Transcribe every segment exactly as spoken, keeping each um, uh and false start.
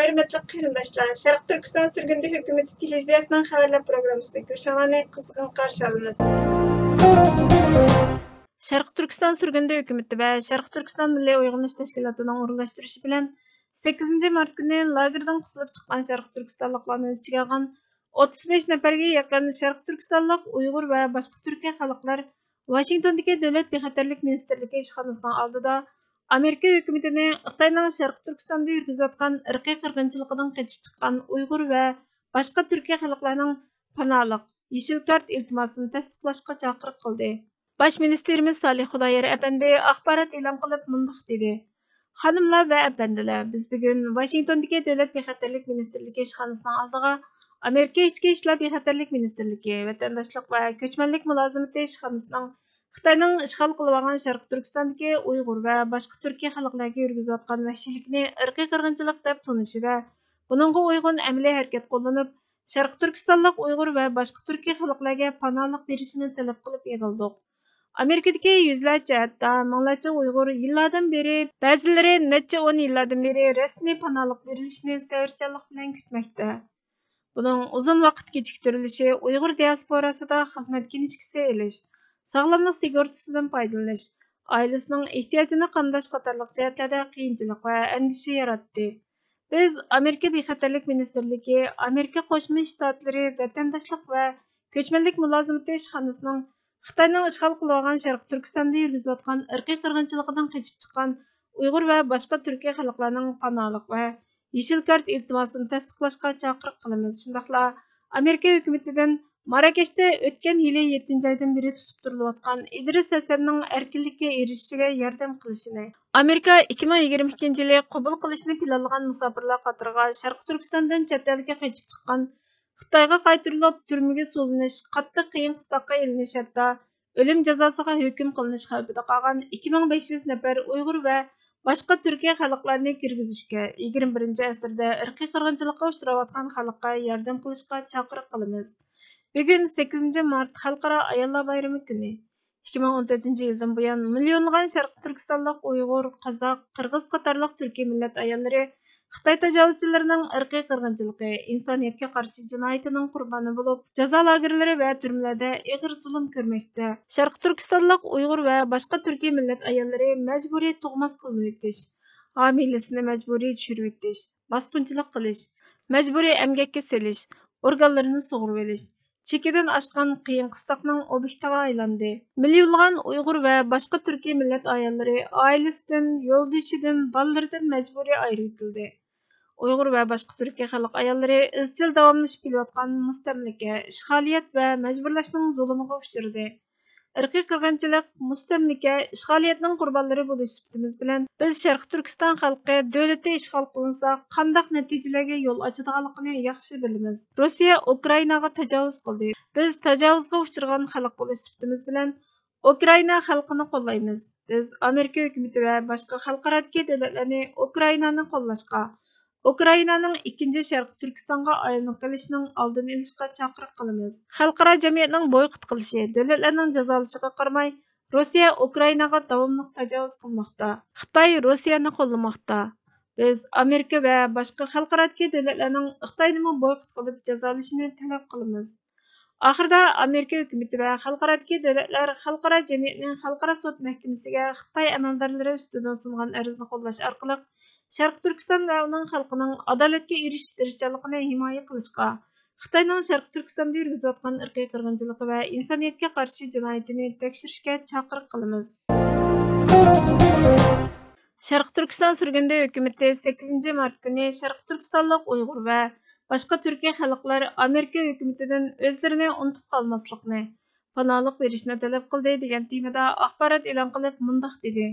ھۆرمەتلىك قېرىنداشلار، شەرقىي تۈركىستان سۈرگۈندە ھۆكۈمىتى تېلېۋىزىيەسىنىڭ خەۋەرلەر پروگراممىسىغا كۆرۈشۈڭلارنى قىزغىن قارشى ئالىمىز. شەرقىي تۈركىستان سۈرگۈندە ھۆكۈمىتى ۋە شەرقىي تۈركىستان مىللىي ئويغىنىش تەشكىلاتىنىڭ ئورۇنلاشتۇرۇشى بىلەن، سەككىزىنچى مارت كۈنى لاگېردىن قۇتۇلۇپ چىققان شەرقىي تۈركىستانلىقلارنى ئۆز ئىچىگە ئالغان ئوتتۇز بەش نەپەرگە يېقىن شەرقىي تۈركىستانلىق ئۇيغۇر ۋە باشقا تۈركىي خەلقلەر ۋاشىنگتوندىكى دۆلەت بىخەتەرلىك مىنىستىرلىكى ئىشخانىسىنىڭ ئالدىدا ئامېرىكا ھۆكۈمىتىنى خىتاينىڭ شەرقىي تۈركىستاندا يۈرگۈزۈۋاتقان ئىرقىي قىرغىنچىلىقىدىن قېچىپ چىققان ئۇيغۇر ۋە باشقا تۈركىي خەلقلەرنىڭ پاناھلىق، يېشىل كارت ئىلتىماسىنى تەستىقلاشقا چاقىرىق قىلدى. باش مىنىستىرىمىز سالىھ خۇدايار ئەپەندى ئاخبارات ئېلان قىلىپ مۇنداق دېدى: خانىملار ۋە ئەپەندىلەر، بىز بۈگۈن ۋاشىنگتوندىكى دۆلەت بىخەتەرلىك مىنىستىرلىكى ئىشخانىسىنىڭ ئالدىغا ئامېرىكا ئىچكى ئىشلار بىخەتەرلىك مىنىستىرلىكى، ۋەتەنداشلىق ۋە كۆچمەنلىك مۇلازىمىتى ئىشخانىسىنىڭ خىتاينىڭ ئىشغال قىلىۋالغان شەرقىي تۈركىستاندىكى ئۇيغۇر ۋە باشقا تۈركىي خەلقلەرگە يۈرگۈزۈۋاتقان ۋەھشىيلىكىنى ئىرقىي قىرغىنچىلىق دەپ تونۇشى ۋە بۇنىڭغا ئۇيغۇن ئەمەلىي ھەرىكەت قوللىنىپ، شەرقىي تۈركىستانلىق ئۇيغۇر ۋە باشقا تۈركىي خەلقلەرگە پاناھلىق بېرىشىنى تەلەپ قىلىپ يىغىلدۇق. ئامېرىكىدىكى يۈزلەرچە، ھەتتا مىڭلارچە ئۇيغۇر يىللاردىن بېرى، بەزىلىرى نەچچە ئون يىللاردىن بېرى رەسمىي پاناھلىق بېرىلىشىنى سەۋرچانلىق بىلەن كۈتمەكتە. بۇنىڭ ئۇزۇن ۋاقىت كېچىكتۈرۈلۈشى ئۇيغۇر دىياسپوراسىدا خىزمەت كىنىشكىسى ئېلىش، ساغلاملىق سىگورتىسىدىن پايدىلىنىش، ئائىلىسىنىڭ ئېھتىياجىنى قامداش قاتارلىق جەھەتلەردە قىيىنچىلىق ۋە ئەندىشە ياراتتى. بىز ئامېرىكا بىخەتەرلىك مىنىستىرلىكى، ئامېرىكا قوشما شتاتلىرى ۋەتەنداشلىق ۋە كۆچمەنلىك مۇلازىمىتى ئىشخانىسىنىڭ خىتاينىڭ ئىشغال قىلىۋالغان شەرقىي تۈركىستاندا يۈرگۈزۈۋاتقان ئىرقىي قىرغىنچىلىقىدىن قېچىپ چىققان ئۇيغۇر ۋە باشقا تۈركىي خەلقلەرنىڭ پاناھلىق ۋە يېشىل كارت ئىلتىماسىنى تەستىقلاشقا چاقىرىق قىلىمىز. شۇنداقلا ئامېرىكا ھۆكۈمىتىدىن ماراكەشتە ئۆتكەن يىلى يەتتىنچى ئايدىن بېرى تۇتۇپ تۇرۇلۇۋاتقان ئىدرىس ھەسەننىڭ ئەركىنلىككە ئېرىشىشىگە ياردەم قىلىشىنى، ئامېرىكا ئىككى مىڭ يىگىرمە ئىككىنچى يىلى قوبۇل قىلىشنى پىلانلىغان مۇساپىرلار قاتىرىغا شەرقىي تۈركىستاندىن چەت ئەلگە قېچىپ چىققان، خىتايغا قايتۇرۇلۇپ، تۈرمىگە سولىنىش، قاتتىق قىيىن قىستاققا ئېلىنىش، ھەتتا ئۆلۈم جازاسىغا ھۆكۈم قىلىنىش خەۋپىدە قالغان ئىككى مىڭ بەش يۈز نەپەر ئۇيغۇر ۋە باشقا تۈركىي خەلقلەرنى كىرگۈزۈشكە، يىگىرمە بىرىنچى ئەسىردە ئىرقىي قىرغىنچىلىققا ئۇچراۋاتقان خەلققە ياردەم قىلىشقا چاقىرىق قىلىمىز. بۈگۈن، سەككىزىنچى مارت، خەلقئارا ئاياللار بايرىمى كۈنى. ئىككى مىڭ ئون تۆتىنچى يىلدىن بۇيان، مىليونلىغان شەرقىي تۈركىستانلىق ئۇيغۇر، قازاق، قىرغىز قاتارلىق تۈركىي مىللەت ئاياللىرى خىتاي تاجاۋۇزچىلىرىنىڭ ئىرقىي قىرغىنچىلىقى، ئىنسانىيەتكە قارشى جىنايىتىنىڭ قۇربانى بولۇپ، جازا لاگېرلىرى ۋە تۈرمىلەردە ئېغىر زۇلۇم كۆرمەكتە. شەرقىي تۈركىستانلىق ئۇيغۇر ۋە باشقا تۈركىي مىللەت ئاياللىرى مەجبۇرىي تۇغماس قىلىنىۋېتىش، ھامىلىسىنى مەجبۇرىي چۈشۈرۈۋېتىش، باسقۇنچىلىق قىلىش، مەجبۇرىي ئەمگەككە سېلىش، ئورگانلىرىنى سۇغۇرۇۋېلىش، چېكىدىن ئاشقان قىيىن قىستاقنىڭ ئوبيېكتىغا ئايلاندى. مىليونلىغان ئۇيغۇر ۋە باشقا تۈركىي مىللەت ئاياللىرى ئائىلىسىدىن، يولدىشىدىن، بالىلىرىدىن مەجبۇرىي ئايرىۋېتىلدى. ئۇيغۇر ۋە باشقا تۈركىي خەلق ئاياللىرى ئىزچىل داۋاملىشىپ كېلىۋاتقان مۇستەملىكە، ئىشغالىيەت ۋە مەجبۇرلاشنىڭ زۇلۇمىغا ئۇچرىدى. ئىرقىي قىرغىنچىلىق، مۇستەملىكە، ئىشغالىيەتنىڭ قۇربانلىرى بولۇش سۈپىتىمىز بىلەن، بىز شەرقىي تۈركىستان خەلقى دۆلىتى ئىشغال قىلىنسا، قانداق نەتىجىلەرگە يول ئاچىدىغانلىقىنى ياخشى بىلىمىز. روسىيە ئۇكرائىناغا تاجاۋۇز قىلدى. بىز تاجاۋۇزغا ئۇچرىغان خەلق بولۇش سۈپىتىمىز بىلەن، ئۇكرائىنا خەلقىنى قوللايمىز. بىز ئامېرىكا ھۆكۈمىتى ۋە باشقا خەلقئارادىكى دۆلەتلەرنى ئۇكرائىنانى قوللاشقا، ئۇكرائىنانىڭ ئىككىنچى شەرقىي تۈركىستانغا ئايلىنىپ قېلىشىنىڭ ئالدىنى ئېلىشقا چاقىرىق قىلىمىز. خەلقئارا جەمئىيەتنىڭ بويكوت قىلىشى، دۆلەتلەرنىڭ جازالىشىغا قارىماي، روسىيە ئۇكرائىناغا داۋاملىق تاجاۋۇز قىلماقتا. خىتاي روسىيەنى قوللىماقتا. بىز ئامېرىكا ۋە باشقا خەلقئارادىكى دۆلەتلەرنىڭ خىتاينىمۇ بويكوت قىلىپ جازالىشىنى تەلەپ قىلىمىز. ئاخىرىدا ئامېرىكا ھۆكۈمىتى ۋە خەلقئارادىكى دۆلەتلەر خەلقئارا جەمئىيەتنىڭ خەلقئارا سوت مەھكىمىسىگە خىتاي ئەمەلدارلىرى ئۈستىدىن سۇنغان ئەرزنى قوللاش ئارقىلىق، شەرقىي تۈركىستان ۋە ئۇنىڭ خەلقىنىڭ ئادالەتكە ئېرىشىش تىرىشچانلىقىنى ھىمايە قىلىشقا، خىتاينىڭ شەرقىي تۈركىستاندا يۈرگۈزۈۋاتقان ئىرقىي قىرغىنچىلىقى ۋە ئىنسانىيەتكە قارشى جىنايىتىنى تەكشۈرۈشكە چاقىرىق قىلىمىز. شەرقىي تۈركىستان سۈرگۈندە ھۆكۈمىتى سەككىزىنچى مارت كۈنى شەرقىي تۈركىستانلىق ئۇيغۇر ۋە باشقا تۈركىي خەلقلەر ئامېرىكا ھۆكۈمىتىدىن ئۆزلىرىنى ئۇنتۇپ قالماسلىقنى، پاناھلىق بېرىشنى تەلەپ قىلدى، دېگەن تېمىدا ئاخبارات ئېلان قىلىپ مۇنداق دېدى: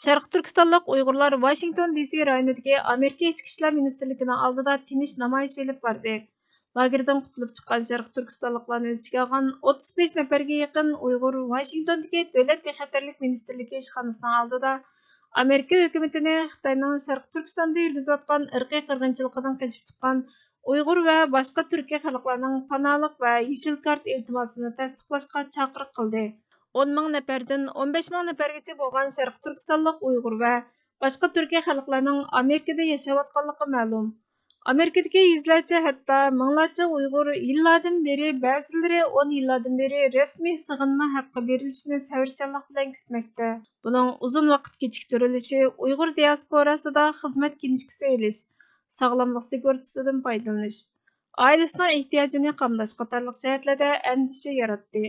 شەرقىي تۈركىستانلىق ئۇيغۇرلار ۋاشىنگتون دى سى رايونىدىكى ئامېرىكا ئىچكى ئىشلار مىنىستىرلىكىنىڭ ئالدىدا تىنچ نامايىش ئېلىپ باردى. لاگېردىن قۇتۇلۇپ چىققان شەرقىي تۈركىستانلىقلارنى ئۆز ئىچىگە ئالغان ئوتتۇز بەش نەپەرگە يېقىن ئۇيغۇر ۋاشىنگتوندىكى دۆلەت بىخەتەرلىك مىنىستىرلىكى ئىشخانىسىنىڭ ئالدىدا ئامېرىكا ھۆكۈمىتىنى خىتاينىڭ شەرقىي تۈركىستاندا يۈرگۈزۈۋاتقان ئىرقىي قىرغىنچىلىقىدىن قېچىپ چىققان ئۇيغۇر ۋە باشقا تۈركىي خەلقلەرنىڭ پاناھلىق ۋە يېشىل كارت ئىلتىماسىنى تەستىقلاشقا چاقىرىق قىلدى. ئون مىڭ نەپەردىن ئون بەش مىڭ نەپەرگىچە بولغان شەرقىي تۈركىستانلىق ئۇيغۇر ۋە باشقا تۈركىي خەلقلەرنىڭ ئامېرىكىدا ياشاۋاتقانلىقى مەلۇم. ئامېرىكىدىكى يۈزلەرچە، ھەتتا مىڭلارچە ئۇيغۇر يىللاردىن بېرى، بەزىلىرى ئون يىللاردىن بېرى رەسمىي سېغىنما ھەققى بېرىلىشىنى سەۋرچانلىق بىلەن كۈتمەكتە. بۇنىڭ ئۇزۇن ۋاقىت كېچىكتۈرۈلۈشى ئۇيغۇر دىياسپوراسىدا خىزمەت كىنىشكىسى ئېلىش، ساغلاملىق سىگورتىسىدىن پايدىلىنىش، ئائىلىسىنىڭ ئېھتىياجىنى قامداش قاتارلىق جەھەتلەردە ئەندىشە ياراتتى.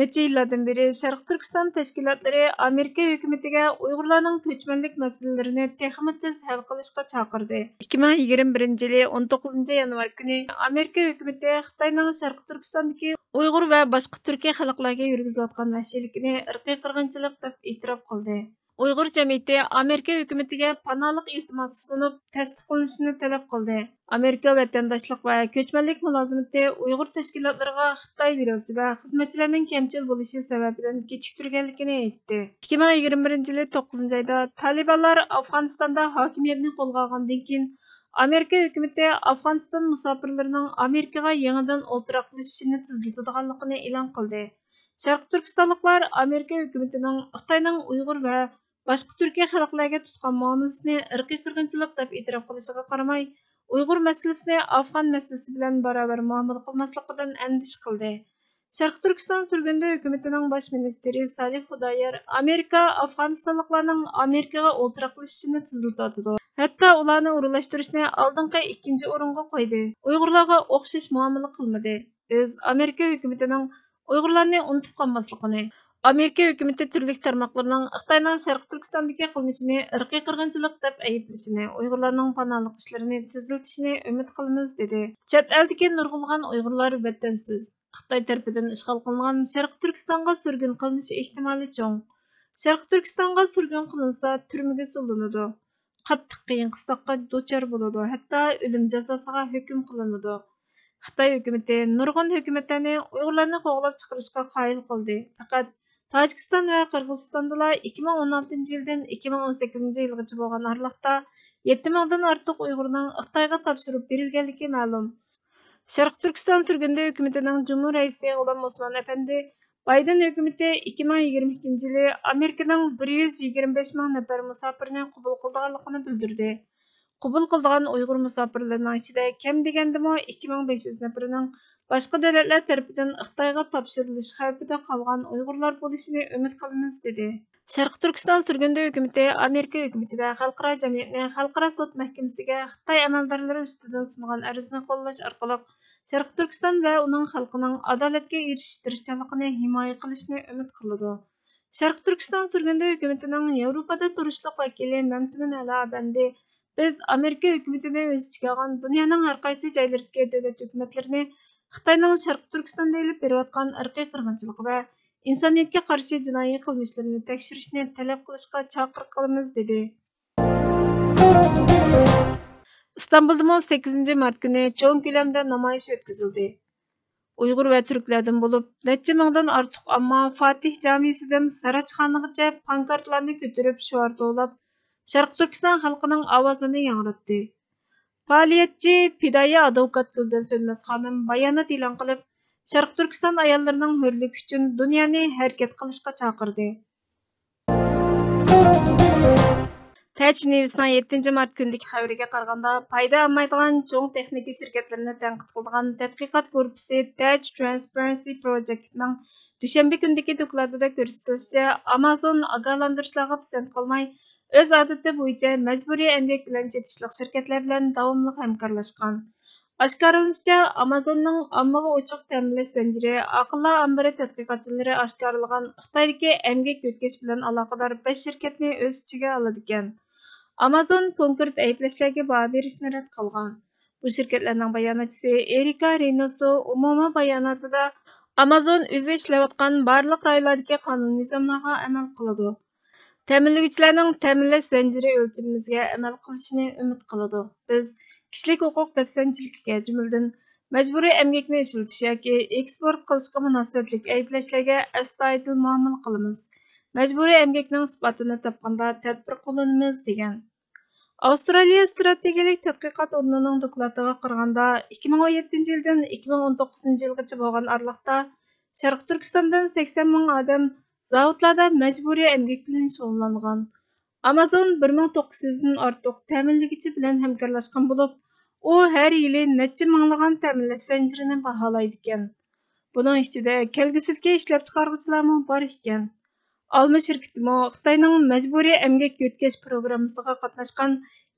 نەچچە يىللاردىن بېرى شەرقىي تۈركىستان تەشكىلاتلىرى ئامېرىكا ھۆكۈمىتىگە ئۇيغۇرلارنىڭ كۆچمەنلىك مەسىلىلىرىنى تېخىمۇ تېز ھەل قىلىشقا چاقىردى. ئىككى مىڭ يىگىرمە بىرىنچى يىلى ئون توققۇزىنچى يانۋار كۈنى ئامېرىكا ھۆكۈمىتى خىتاينىڭ شەرقىي تۈركىستاندىكى ئۇيغۇر ۋە باشقا تۈركىي خەلقلەرگە يۈرگۈزۈۋاتقان ۋەھشىيلىكىنى ئىرقىي قىرغىنچىلىق دەپ ئېتىراپ قىلدى. ئۇيغۇر جەمئىيىتى ئامېرىكا ھۆكۈمىتىگە پاناھلىق ئىلتىماسى سۇنۇپ، تەستىقلىنىشىنى تەلەپ قىلدى. ئامېرىكا ۋەتەنداشلىق ۋە كۆچمەنلىك مۇلازىمىتى ئۇيغۇر تەشكىلاتلىرىغا خىتاي بيۇروسى ۋە خىزمەتچىلەرنىڭ كەمچىل بولۇشى سەۋەبىدىن كېچىكتۈرگەنلىكىنى ئېيتتى. ئىككى مىڭ يىگىرمە بىرىنچى يىلى توققۇزىنچى ئايدا تالىبانلار ئافغانىستاندا ھاكىمىيەتنى قولغا ئالغاندىن كېيىن، ئامېرىكا ھۆكۈمىتى ئافغانىستان مۇساپىرلىرىنىڭ ئامېرىكىغا يېڭىدىن ئولتۇراقلىشىشىنى تېزلىتىدىغانلىقىنى ئېلان قىلدى. شەرقىي تۈركىستانلىقلار ئامېرىكا ھۆكۈمىتىنىڭ خىتاينىڭ ئۇيغۇر ۋە باشقا تۈركىي خەلقلەرگە تۇتقان مۇئامىلىسىنى ئىرقىي قىرغىنچىلىق دەپ ئېتىراپ قىلىشىغا قارىماي، ئۇيغۇر مەسىلىسىنى ئافغان مەسىلىسى بىلەن باراۋەر مۇئامىلە قىلماسلىقىدىن ئەندىشە قىلدى. شەرقىي تۈركىستان سۈرگۈندە ھۆكۈمىتىنىڭ باش مىنىستىرى سالىھ خۇدايار ئامېرىكا ئافغانىستانلىقلارنىڭ ئامېرىكىغا ئولتۇراقلىشىشىنى تېزلىتىۋاتىدۇ، ھەتتا ئۇلارنى ئورۇنلاشتۇرۇشنى ئالدىنقى ئىككىنچى ئورۇنغا قويدى. ئۇيغۇرلارغا ئوخشاش مۇئامىلە قىلمىدى. بىز ئامېرىكا ھۆكۈمىتىنىڭ ئۇيغۇرلارنى ئۇنتۇپ قالماسلىقىنى، ئامېرىكا ھۆكۈمىتى تۈرلۈك تارماقلىرىنىڭ خىتاينىڭ شەرقىي تۈركىستاندىكى قىلمىشىنى ئىرقىي قىرغىنچىلىق دەپ ئەيىبلىشىنى، ئۇيغۇرلارنىڭ پاناھلىق ئىشلىرىنى تېزلىتىشىنى ئۈمىد قىلىمىز، دېدى. چەت ئەلدىكى نۇرغۇنلىغان ئۇيغۇرلار ۋەتەنسىز، خىتاي تەرىپىدىن ئىشغال قىلىنغان شەرقىي تۈركىستانغا سۈرگۈن قىلىنىش ئېھتىمالى چوڭ. شەرقىي تۈركىستانغا سۈرگۈن قىلىنسا، تۈرمىگە سولىنىدۇ، قاتتىق قىيىن قىستاققا دۇچار بولىدۇ، ھەتتا ئۆلۈم جازاسىغا ھۆكۈم قىلىنىدۇ. خىتاي ھۆكۈمىتى نۇرغۇن ھۆكۈمەتلەرنى ئۇيغۇرلارنى قوغلاپ چىقىرىشقا قايىل قىلدى. پەقەت تاجىكىستان ۋە قىرغىزىستاندىلا ئىككى مىڭ ئون ئالتىنچى يىلدىن ئىككى مىڭ ئون سەككىزىنچى يىلغىچە بولغان ئارىلىقتا يەتتە مىڭدىن ئارتۇق ئۇيغۇرنىڭ خىتايغا تاپشۇرۇپ بېرىلگەنلىكى مەلۇم. شەرقىي تۈركىستان سۈرگۈندە ھۆكۈمىتىنىڭ جۇمھۇر رەئىسى غۇلام ئوسمان ئەپەندى بايدېن ھۆكۈمىتى ئىككى مىڭ يىگىرمە ئىككىنچى يىلى ئامېرىكىنىڭ بىر يۈز يىگىرمە بەش مىڭ نەپەر مۇساپىرىنى قوبۇل قىلىدىغانلىقىنى بىلدۈردى. قوبۇل قىلىدىغان ئۇيغۇر مۇساپىرلىرىنىڭ ئىچىدە كەم دېگەندىمۇ ئىككى مىڭ بەش يۈز نەپىرىنىڭ باشقا دۆلەتلەر تەرىپىدىن خىتايغا تاپشۇرۇلۇش خەۋپىدە قالغان ئۇيغۇرلار بولۇشىنى ئۈمىد قىلىمىز، دېدى. شەرقىي تۈركىستان سۈرگۈندە ھۆكۈمىتى ئامېرىكا ھۆكۈمىتى ۋە خەلقئارا جەمئىيەتنى خەلقئارا سوت مەھكىمىسىگە خىتاي ئەمەلدارلىرى ئۈستىدىن سۇنغان ئەرزنى قوللاش ئارقىلىق شەرقىي تۈركىستان ۋە ئۇنىڭ خەلقىنىڭ ئادالەتكە ئېرىشىش تىرىشچانلىقىنى ھىمايە قىلىشىنى ئۈمىد قىلىدۇ. شەرقىي تۈركىستان سۈرگۈندە ھۆكۈمىتىنىڭ ياۋروپادا تۇرۇشلۇق ۋەكىلى مەمتىمىن ئەلا ئەپەندى، بىز ئامېرىكا ھۆكۈمىتىنى ئۆز ئىچىگە ئالغان دۇنيانىڭ ھەر قايسى جايلىرىدىكى دۆلەت ھۆكۈمەتلىرىنى خىتاينىڭ شەرقىي تۈركىستاندا ئېلىپ بېرىۋاتقان ئىرقىي قىرغىنچىلىقى ۋە ئىنسانىيەتكە قارشى جىنايى قىلمىشلىرىنى تەكشۈرۈشنى تەلەپ قىلىشقا چاقىرىق قىلىمىز، دېدى. ئىستانبۇلدىمۇ سەككىزىنچى مارت كۈنى چوڭ كۆلەمدە نامايىش ئۆتكۈزۈلدى. ئۇيغۇر ۋە تۈركلەردىن بولۇپ نەچچە مىڭدىن ئارتۇق ئامما فاتىھ جامىسىدىن ساراچخانىغىچە پانكارتلارنى كۆتۈرۈپ شوئار توۋلاپ، شەرقىي تۈركىستان خەلقىنىڭ ئاۋازىنى ياڭراتتى. پائالىيەتچى پىدائىي ئادۋوكات گۈلدەن سۆنمەس خانىم بايانات ئېلان قىلىپ، شەرقىي تۈركىستان ئاياللىرىنىڭ ھۆرلۈكى ئۈچۈن دۇنيانى ھەرىكەت قىلىشقا چاقىردى. تەج نيۇسنىڭ يەتتىنچى مارت كۈنىدىكى خەۋىرىگە قارىغاندا، پايدا ئالمايدىغان چوڭ تېخنىكا شىركەتلىرىنى تەنقىد قىلىدىغان تەتقىقات گۇرۇپپىسى تەج ترانسپەرەنسى پروجېكتنىڭ دۈشەنبە كۈنىدىكى دوكلاتىدا كۆرسىتىلىشىچە، ئامازون ئاگاھلاندۇرۇشلارغا پىسەنت قىلماي، ئۆز ئادىتى بويىچە مەجبۇرىي ئەمگەك بىلەن چېتىشلىق شىركەتلەر بىلەن داۋاملىق ھەمكارلاشقان. ئاشكارىلىنىشىچە، ئامازوننىڭ ئاممىغا ئوچۇق تەمىنلەش زەنجىرى ئاقىللار ئامبىرى تەتقىقاتچىلىرى ئاشكارىلىغان خىتايدىكى ئەمگەك يۆتكەش بىلەن ئالاقىدار بەش شىركەتنى ئۆز ئىچىگە ئالىدىكەن. ئامازون كونكرېت ئەيىبلەشلەرگە باھا بېرىشنى رەت قىلغان. بۇ شىركەتلەرنىڭ باياناتچىسى ئېرىكا رېنوسو ئومۇمىي باياناتىدا، ئامازون ئۆزى ئىشلەۋاتقان بارلىق رايونلاردىكى قانۇن نىزاملارغا ئەمەل قىلىدۇ. تەمىنلىگۈچىلەرنىڭ تەمىنلەش زەنجىرى ئۆلچىمىمىزگە ئەمەل قىلىشىنى ئۈمىد قىلىدۇ. بىز كىشىلىك ھوقۇق دەپسەندىچىلىكىگە، جۈملىدىن مەجبۇرىي ئەمگەكنى ئىشلىتىش ياكى ئېكسپورت قىلىشقا مۇناسىۋەتلىك ئەيىبلەشلەرگە ئەستايىدىل مۇئامىلە قىلىمىز. مەجبۇرىي ئەمگەكنىڭ ئىسپاتىنى تاپقاندا تەدبىر قوللىنىمىز، دېگەن. ئاۋسترالىيە ئىستراتېگىيەلىك تەتقىقات ئورنىنىڭ دوكلاتىغا قارىغاندا، ئىككى مىڭ ئون يەتتىنچى يىلدىن ئىككى مىڭ ئون توققۇزىنچى يىلغىچە بولغان ئارىلىقتا شەرقىي تۈركىستاندىن سەكسەن مىڭ ئادەم زاۋۇتلاردا مەجبۇرىي ئەمگەك بىلەن شۇغۇللانغان. ئامازون بىر مىڭ توققۇز يۈزدىن ئارتۇق تەمىنلىگۈچى بىلەن ھەمكارلاشقان بولۇپ، ئۇ ھەر يىلى نەچچە مىڭلىغان تەمىنلەش زەنجىرىنى باھالايدىكەن. بۇنىڭ ئىچىدە كەلگۈسىدىكى ئىشلەپچىقارغۇچىلارمۇ بار ئىكەن. ئالما شىركىتىمۇ خىتاينىڭ مەجبۇرىي ئەمگەك يۆتكەش پروگراممىسىغا قاتناشقان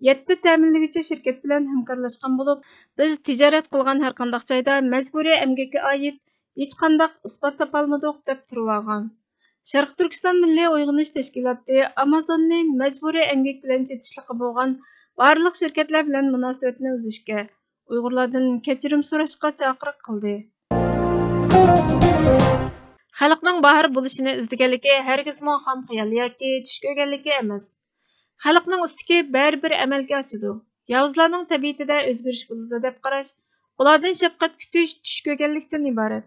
يەتتە تەمىنلىگۈچى شىركەت بىلەن ھەمكارلاشقان بولۇپ، بىز تىجارەت قىلغان ھەرقانداق جايدا مەجبۇرىي ئەمگەككە ئائىت ھېچقانداق ئىسپات تاپالمىدۇق، دەپ تۇرۇۋالغان. شەرقىي تۈركىستان مىللىي ئويغىنىش تەشكىلاتى ئامازوننى مەجبۇرىي ئەمگەك بىلەن چېتىشلىقى بولغان بارلىق شىركەتلەر بىلەن مۇناسىۋەتنى ئۈزۈشكە، ئۇيغۇرلاردىن كەچۈرۈم سوراشقا چاقىرىق قىلدى. خەلقنىڭ باھار بولۇشىنى ئىزدىگەنلىكى ھەرگىزمۇ خام خىيال ياكى چۈش كۆرگەنلىكى ئەمەس. خەلقنىڭ ئىستىكى بەرىبىر ئەمەلگە ئاشىدۇ. ياۋۇزلارنىڭ تەبىئىتىدە ئۆزگىرىش بولىدۇ دەپ قاراش، ئۇلاردىن شەپقەت كۈتۈش چۈش كۆرگەنلىكتىن ئىبارەت.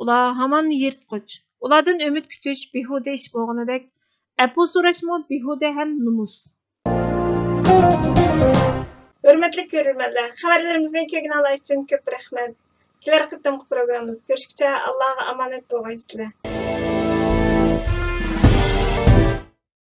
ئۇلار ھامان يىرتقۇچ. ئۇلاردىن ئۈمىد كۈتۈش بىھۇدە ئىش بولغىنىدەك، ئەپۇ سوراشمۇ بىھۇدە ھەم نومۇس. ھۆرمەتلىك كۆرۈرمەنلەر، خەۋەرلىرىمىزنى كۆرگىنىڭلار ئۈچۈن كۆپ رەھمەت. كېلەر قېتىمقى پروگراممىمىزدا كۆرۈشكىچە ئاللاغا ئامانەت بولغايسىلەر.